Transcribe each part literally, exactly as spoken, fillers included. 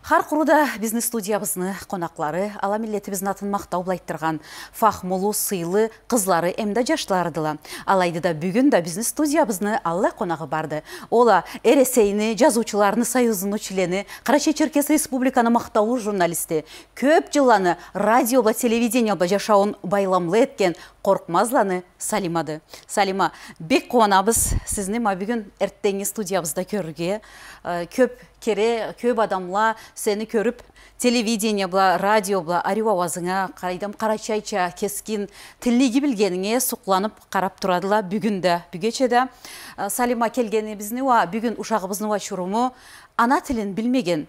Къаркъуруда бизни студиябызны къонакълары, ала миллетибизни атын махтау бла айтдыргъан фахмулу, сыйлы къызлары эмда джашларыдыла. Алайды да, бюгюн да бизни студиябызны аллай къонагъы барды. Ол а Эресейни джазыучуларыны союзуну члени, Къарачай-Черкес Республиканы махтаулу журналисти, кёб джылланы радио бла, телевидение бла джашауун байламлы этген Къоркъмазланы Салимады. Салима, бек къууанабыз сизни ма бюгюн эртденнги студиябызда кёрюрге. Э, кёб кере, кёб адамла сени кёрюб, телевидение бла, радио бла, ариу ауазынга, къайдам, къарачайча кескин тилни иги билгенинге сукъланыб къараб турадыла бюгюн да, бюгече да. Э, Салима, келгенибизни уа, бюгюн ушагъыбызны уа чуруму ана тилин билмеген,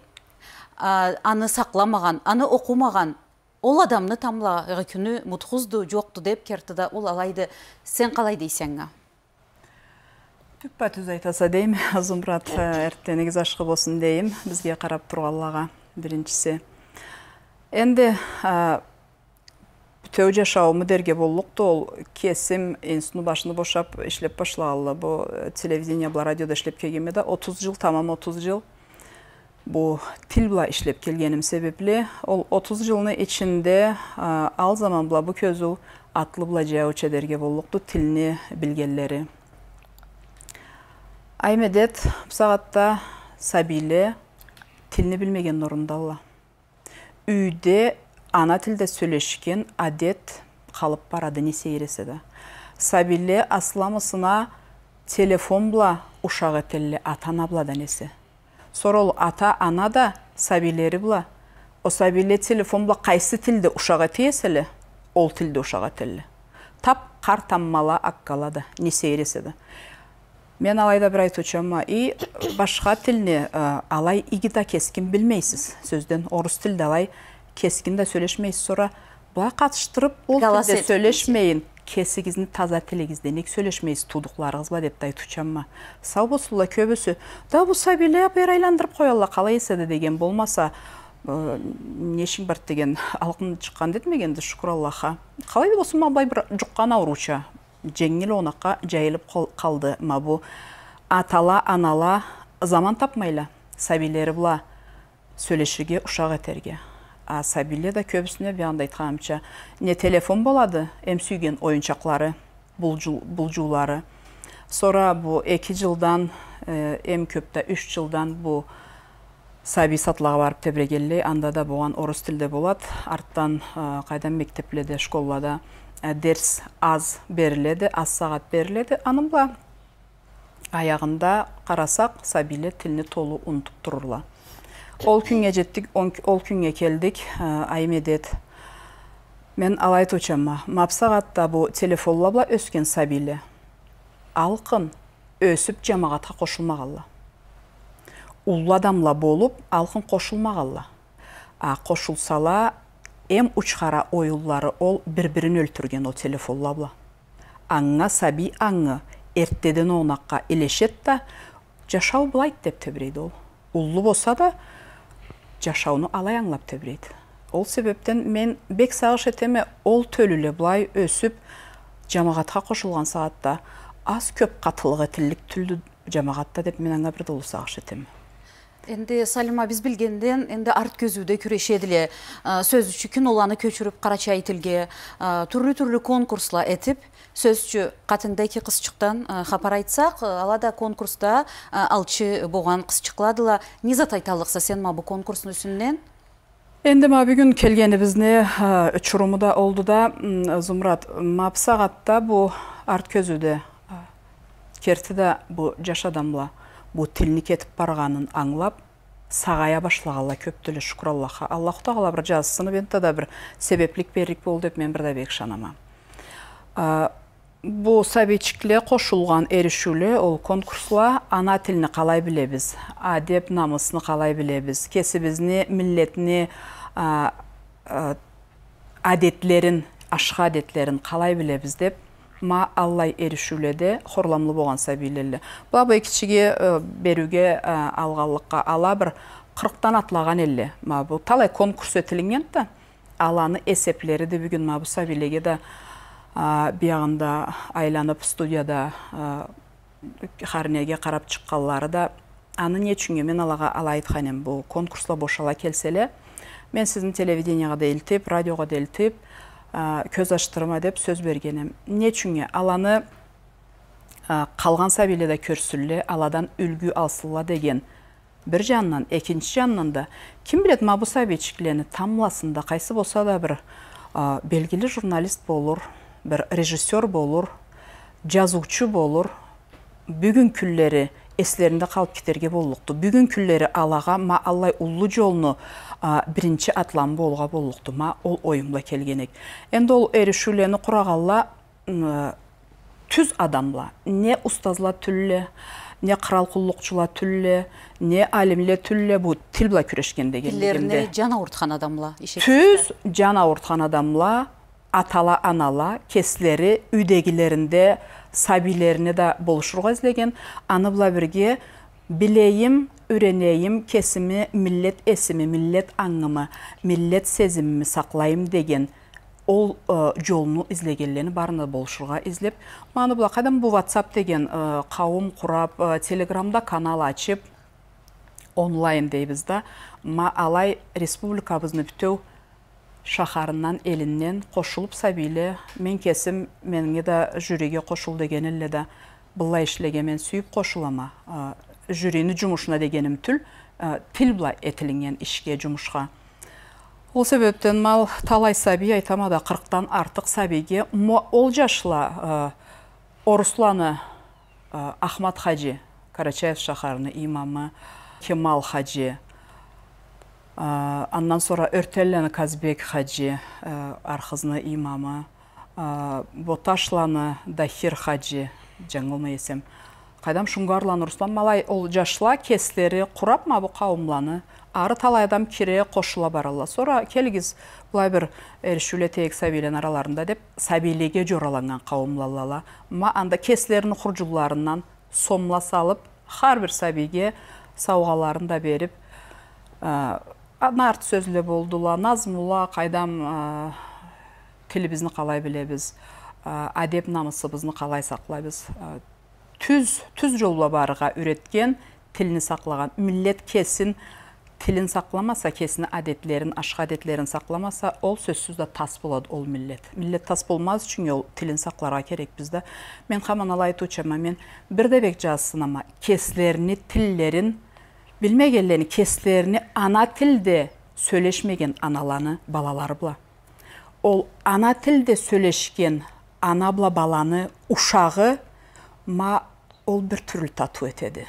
а, аны сакъламагъан, аны окъумагъан, ол адамны тамблагъы кюню мутхузду, джокъду деб керти да ол алайды. Сен къалай дейсе анга? Тюппа-тюз айтаса дейме, Зумрат, э, эртденигиз ашхы болсун дейме бизге къараб тургъанлагъа, биринчиси. Энди, э, бютеу джашаууму дерге боллукъду, ол кесим институтну башын бошаб, ишлеб башлагъанлы, бу, э, телевидение бла, радиода ишлеб келгенме да отуз джыл, тамам отуз джыл. Бу тил бла ишлеб келгеним себебли, ол отуз джылны ичинде, а, ал заман бла бу кёзюу атлы бла джаяуча дерге боллукъду тилни билгенлери. Ай медет, бусагъатда сабийле тилни билмегенни орундалла. Юйде ана тилде сёлешген адет къалыб барады, не сейир эсе да. Сабийле асламысына телефон бла ушакъ этелле, ата-ана бладан эсе. Сора ол ата-ана да сабийлери бла, ол сабийле телефон бла къайсы тилде ушакъ эте эселе, ол тилде ушакъ этелле. Тап къарт аммала, аккала да, не сейир эсе да. Мен алайда бир айтыучама, и башха тилни, э, алай иги да кескин билмейсиз. Сёзден, орус тилде алай кескин да сёлешмейсиз. Сора былай къатышдырыб, ол тилде сёлешмейин, кесигизни таза тилигизде нек сёлешмейсиз туудукъларыгъыз бла деб да айтыучама. Сау болсунла кёбюсю. Да бу сабийле бери айландырыб къоялла, къалай эсе да деген болмаса, э, не ишинг барды деген, алкъын чыкъгъан да этмегенди, шукур Аллахха. Къалай да болсун, ма былай бир джукъгъан аурууча. Дженгил огъуна джайылыб къал-, къалды ма бу. Атала, анала заман табмайла сабийлери бла сёлеширге, ушакъ этерге. А сабийле да кёбюсюне, биягъында айтханымча, не телефон болады, эм сюйген оюнчакълары, булджу-, булджуулары. Сора бу эки джылдан, э, эм кёб да юч джылдан бу сабий садлагъа барыб тебрегенлей, анда да болгъан орус тилде болад. Артдан, э, къайдам, мектебледе, школлада, э, дерс аз бериледи, аз сагъат бериледи. Аны бла аягъында къарасакъ, сабийле тилни толу унутуб турурла. Ол кюннге джетдик, он-, ол кюннге келдик, э, ай медет. Мен алай айтыучама, ма бусагъатда бу телефонла бла ёсген сабийле алкъын ёсюб, джамагъатха къошулмагъалла. Уллу адамла болуб, алкъын къошулмагъалла. А къошулсала, эм учхара оюнлары ол бир-бирин ёлтюрген ол телефонла бла. Анга сабий ангы эртдеден огъунакъгъа илешед да, джашау былайды деб тебрейди ол. Уллу болса да, джашауну алай ангылаб тебрейди. Ол себебден мен бек сагъыш этеме, ол тёлюле былай ёсюб, джамагъатха къошулгъан сагъатда аз-кёб къатылыкъ этиллик тюлдю джамагъатда деб, мен анга бир да уллу сагъыш этеме. Энди, Салима, биз билгенден, энди арт кёзюуде кюрешедиле. Э, сёз ючюн, киноланы кёчюрюб къарачай тилге, э, тюрлю-тюрлю конкурсла этиб, сёз ючюн, къатынгда эки къызчыкъдан, э, хапар айтсакъ, э, ала да конкурсда, э, алчы болгъан къызчыкъладыла. Не зат айталлыкъса сен ма бу конкурсну юсюнден? Энди ма бюгюн келгенибизни, э, чуруму да олду да, м, Зумрат, ма бусагъатда бу арт кёзюуде, э, керти да бу джаш адамла бу тилни кетиб баргъанын ангылаб, сагъая башлагъанла кёбдюле, шукур Аллахха. Аллаху Тагъала бир джазысыныб, энтда да бир себеблик берлик болду деб мен бир да бек ышанама. А, бу сабийчикле къошулгъан эришиуле, ол конкурсла, ана тилни къалай билебиз, адеб-намысны къалай билебиз, кесибизни, миллетни, а, а, адетлерин, ашхы адетлерин къалай билебиз деб, ма аллай эришиуледе хорламлы болгъан сабийлелле. Была бу экичиге, э, бериуге, э, алгъанлыкъгъа ала бир къыркъдан атлагъан элле. Ма бу талай конкурс этилиннгенди да, аланы эсеблериди бюгюн ма бу сабийлеге да, а, биягъында айланыб студияда, а, хар неге къараб чыкъгъанлары да Аны не ючюннге мен алагъа алай айтхан эм, бу конкурсла бошала келселе, мен сизни телевидениягъа да элтип, радиогъа да элтип, а, кёз ачдырырма деп сёз берген эм. Не ючюннге? Аланы, а, къалгъан сабийле да кёрсюнле, аладан юлгю алсынла деген бир джанындан, экинчи джанындан да, ким билед, ма бу сабийчиклени тамбласында къайсы болса да бир, а, белгили журналист болур, бир режиссёр болур, джазыучу болур, бюгюн кюнлери эслеринде къалып кетерге боллукъду. Бюгюн кюнлери алагъа ма аллай уллу джолну, а, биринчи атламы болургъа боллукъду. Ма ол оюм бла келген эк. Энди ол эришиулени къурагъанла, м, тюз адамла, не устазла тюлле, не кърал къуллукъчула тюлле, не алимле тюлле, бу тил бла кюрешген дегенлигимде. Тиллерине джан аурутхан адамла, эшитдик. Тюз джан аурутхан адамла, атала, анала, кеслери, юйдегилеринде сабийлерине да болушургъа излеген, аны бла бирге билейим, юренейим, кесими, миллет эсими, миллет ангымы, миллет сезимими сакълайым деген ол, э, джолну излегенлени барына болушургъа излеп, ма аны бла къайдам, бу WhatsApp деген, э, къауум къурап, э, Телеграмда канал ачып, онлайн дейбиз да, ма алай республикабызны бютеу шахарындан, элинден къошулуп сабийле, мен кесим, меннге да жюриге къошул деген элле да, быллай ишлеге мен сюйюп къошулама. А, жюрини жумушуна дегеним тюл, а, тил бла этилиннген ишге, жумушха. Ол себепден ма талай сабий, айтама да, къыркъдан артыкъ сабийге, мо-, ол жашла, а, орусланы, а, Ахмат хаджи, Карачаев шахарны имамы, Кемал хаджи, а, андан сора ёртенлени Казбек хаджи, а, Архызны имамы, а, Боташланы Дахир хаджи, жангылмай эсем. Къайдам, Шунгарланы Руслан, ма алай ол жашла кеслери къурап ма бу къауумланы, ары талай адам кире, къошула баралла. Сора келигиз, былай бир эришиуле этейик сабийлени араларында деп, сабийлеге жораланнган къауумлалла. Ма анда кеслерини хуржунларындан сомла салып, хар бир сабийге саугъаларын да берип, а, а, нарт сёзле болдула, назмула, къайдам, а, тилибизни къалай билебиз, а, адеп-намысыбызны къалай сакълайбыз, а, тюз, тюз жол бла барыргъа юретген, тилни сакълагъан. Миллет кесин, тилин сакъламаса, кесини адетлерин, ашхы адетлерин сакъламаса, ол сёзсюз да тас болады ол миллет. Миллет тас болмаз ючюн ол тилин сакъларгъа керекбиз да. Мен хаман алай айтыучама, мен бир да бек жазыкъсынама кеслерини тиллерин билмегенлени, кеслерини ана тилде сёлешмеген аналаны балалары бла. Ол ана тилде сёлешген ана бла баланы ушагъы ма ол бир тюрлю татыу этеди.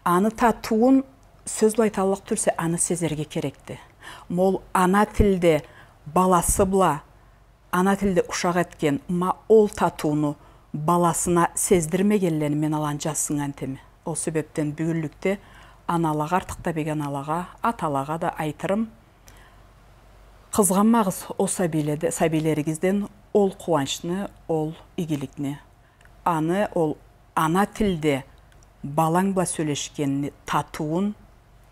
Аны татыуун сёз бла айталлыкъ тюлсе, аны сезерге керекди. Ма ол ана тилде баласы бла, ана тилде ушакъ этген ма ол татыуну баласына сездирмегенлени мен аланы жазыкъсыннган этеме. Ол себепден бюгюнлюкде аналагъа, артыкъ да бек аналагъа, аталагъа да айтырым, къызгъанмагъыз ол сабийледе-, сабийлеригизден ол къууанчны, ол игиликни. Аны ол ана тилде баланг бла сёлешгенни татыуун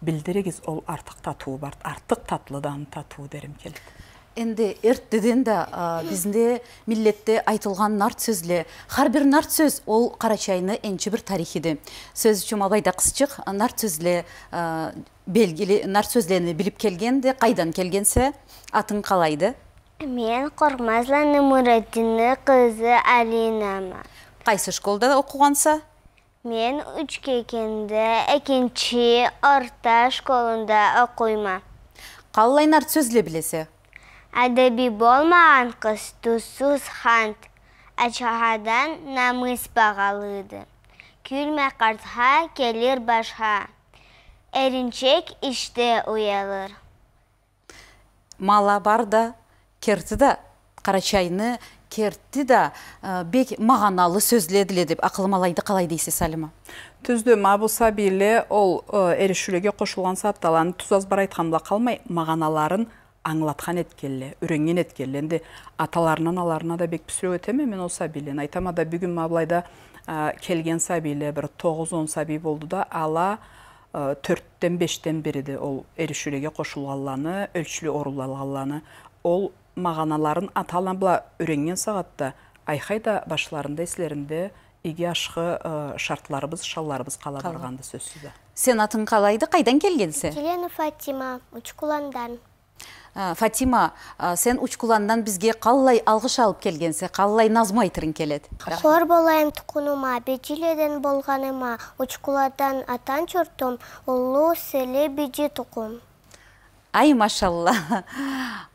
билдиригиз, ол артыкъ татыуу бар, артыкъ татлыды аны татыуу дерим келеди. Энди эртдеден да, а, бизни миллетде айтылгъан нарт сёзле, хар бир нарт сёз ол Къарачайны энчи бир тарихиди. Сёз ючюн, ма былайда къызчыкъ, нарт сёзле, а, белгили, нарт сёзлени билип келгенди, къайдан келгенсе, атынг къалайды? Мен Къоркъмазланы Муратинни къызы Алинама. Къайсы школда окъугъанса? Мен Учкекенде экинчи орта школунда окъуйма. Къаллай нарт сёзле билесе? Адеби болмагъан къыз тузсуз хант, ачхадан намыс багъалыды. Кюлме къартха, келир башха, эринчек ишде уялыр. Ма ала бар да, керти да, Къарачайны керти да, э, бек магъаналы сёзледиле деп акъылым алайды, къалай дейсе, Салима? Тюздю, ма бу сабийле ол, э, эришиулеге къошулгъан сагъатда аланы тюз азбар айтхан бла къалмай, магъаналарын ангылатхан этгенле, юреннген этгенле. Энди аталарына, аналарына да бек бир сюйюм этеме мен ол сабийлени. Айтама да, бюгюн ма былайда, э, келген сабийле бир тогъуз-он сабий болду да, ала э, тёртден-бешден бириди ол эришиулеге къошулгъанланы, ёлчюлю орунла алгъанланы. Ол магъаналарын ата-ана бла юреннген сагъатда, айхай да башларында, эслеринде иги ашхы, э, шартларыбыз, шалларыбыз къала баргъанды, сёзсюз да. Сен атынг къалайды, къайдан келгенсе? Келени Фатима, Учкуландан. А, Фатима, а, сен Учкуландан бизге къаллай алгъыш алып келгенсе, къаллай назму айтырынг келеди? Хор болайым тукъунума, Биджиледен болгъаныма, Учкуладан атан чуртум, уллу сели Биджиле тукъум. Ай, машалла.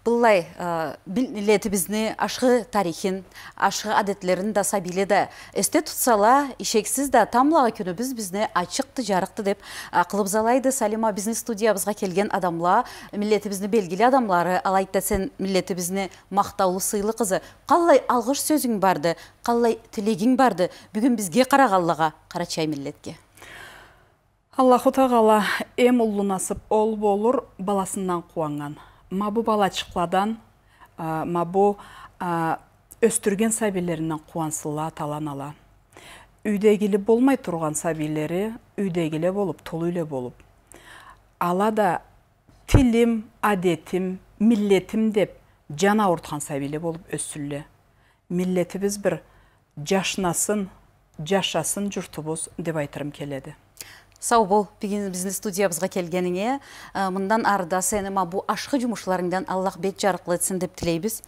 Быллай, а, бил-, миллетибизни ашхы тарихин, ашхы адетлерин да сабийле да эсде тутсала, ишексиз да, тамблагъы кюнюбюз бизни ачыкъды, жарыкъды деп, а, акъылыбыз алайды. Салима, бизни студиябызгъа келген адамла, миллетибизни белгили адамлары, алайды да сен миллетибизни махтаулу, сыйлы къызы. Къаллай алгъыш сёзюнг барды, къаллай тилегинг барды бюгюн бизге къарагъанлагъа, къарачай миллетге? Аллаху Тагъала эм уллу насып ол болур, баласындан къууаннган. Ма бу балачыкъладан, а, ма бу, а, ёсдюрген сабийлеринден къууансынла ата-ала, анала. Юйдегили болмай тургъан сабийлери юйдегиле болуп, толу юйле болуп. Ала да тилим, адетим, миллетим деп жан аурутхан сабийле болуп ёссюнле. Миллетибиз бир жашнасын, жашасын журтубуз деп айтырым келеди. Сау бол, бюгюн бизни студиябызгъа келгенинге, э, мындан ары да сени ма бу ашхы жумушларынгдан Аллах бет жарыкълы этсин деп тилейбиз.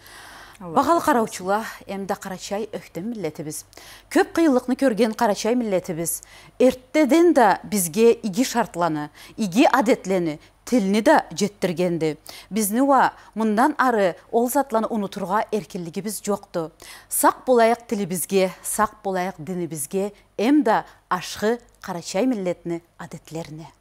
Аллах разы болсун. Багъалы къараучула, эмда къарачай ёхтем миллетибиз. Кёп къыйынлыкъны кёрген къарачай миллетибиз эртдеден да бизге иги шартланы, иги адетлени, тилни да жетдиргенди. Бизни уа мындан ары ол затланы унутургъа эркинлигибиз жокъду. Сакъ болайыкъ тилибизге, сакъ болайыкъ динибизге, эмда ашхы къарачай миллетни адетлерине.